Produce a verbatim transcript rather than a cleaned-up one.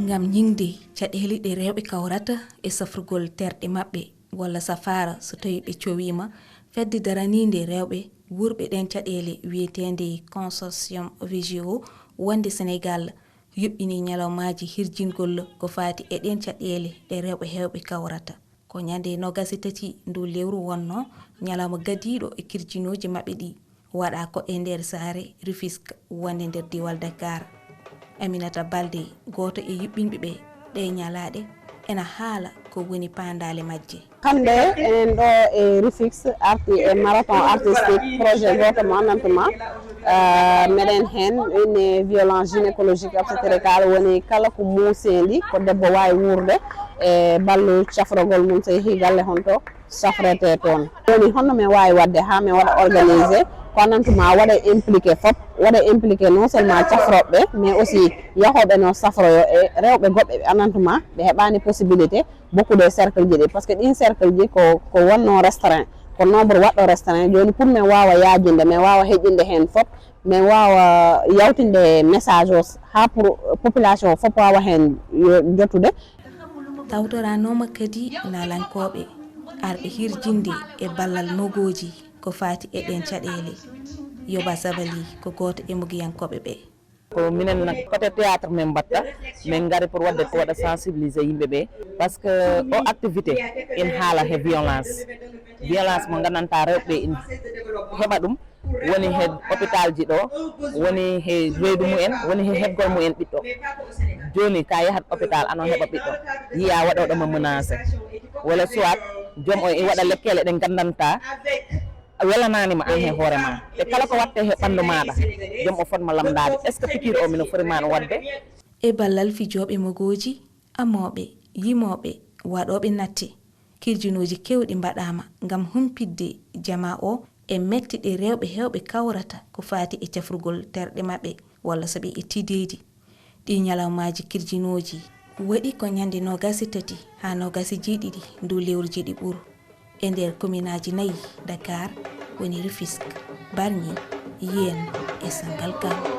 Ngam ñiŋde caɗeele ɗe rewɓe kawrata e safrugol terɗe maɓɓe walla safaara so tawii ɓe cowiima, fedde daraniinde rewɓe wuurɓe ɗeen caɗeele wiyeteende Consortium Vigio wonde Senegaal yuɓɓinii ñalawmaaji hirjingol ko faati e ɗeen caɗeele ɗe rewɓe heewɓe kawrata. Ko ñande noogaas e tati ndu lewru wonnoo ñalawma gadiiɗo e kirjinooji maɓɓe ɗi waɗaa ko e nder saare Rufisque wonde nder diiwal Dakar. Aminata Balde, gooto e yuɓɓinɓe ɓe ɗee ñalaaɗe, ena haala ko woni paandaale majje. Hannde enen ɗo e Rufisque arti e marathon artistique, projet gooto mo annantuma, eh, meɗen heen ine violence gynécologique obstétricale, woni kala ko muuseendi ko debbo waawi wuurde e ballu cafrogol mum so yehii galle honto safrete toon. Woni honno min waawi waɗde haa min waɗa organisé ko annantuma waɗa impliqué fof, waɗa impliqué non seulement cafroɓe mais aussi yahooɓe no safroyo e rewɓe goɗɓe ɓe annantuma ɓe heɓaani possibilité beaucoup de cercle ji ɗi, parce que ɗin cercle ji ko, ko wonno restreint, ko nombre waɗɗo restreint. Jooni pour min waawa yaajinde, min waawa heƴinde heen fof, min waawa yawtinde message o haa pour population o fof waawa heen yo jottude. Tawtoranooma kadi naalankooɓe arɓe hirjinde e ballal mogooji ko faati e ɗeen caɗeele. Yoba Sabali ko gooto e mogiyankooɓe ɓe. Ko minen nak, côté théâtre min mbatta, min ngari pour waɗde ko waɗa sensibiliser yimɓe ɓe, parce que o activité ina haala he violence, violence mo nganndantaa rewɓe ɓe ina heɓa ɗum, woni he hôpital ji ɗo, woni he reedu mumen, woni he heɓgol mumen ɓiɗɗo. Jooni ka yahat hôpital ano heɓa ɓiɗɗo, yiya waɗooɗo ma menacé, walla soit joom o e waɗa lekkele ɗe nganndantaa a welanaani ma aan he hoore ma. Te kala ko waɗte he ɓanndu maaɗa, joom o fotma lamndaade, est ce que piqûre o mino foti ma no waɗde? E ballal fijooɓe mogooji, amooɓe, yimooɓe, waɗooɓe natte, kirjinooji keewɗi mbaɗaama ngam humpitde jamaa o e mette ɗe rewɓe heewɓe kawrata ko faati e cafrugol terɗe maɓɓe walla so ɓe ƴettii deedi. Ɗii ñalawmaaji kirjinooji waɗi ko ñande noogaas e tati haa noogaas e jeeɗiɗi ndu lewru jeeɗiɓuru e nder kominaaji nayi Dakar, woni Rufisque, Bargny, Yène e Sangalkam.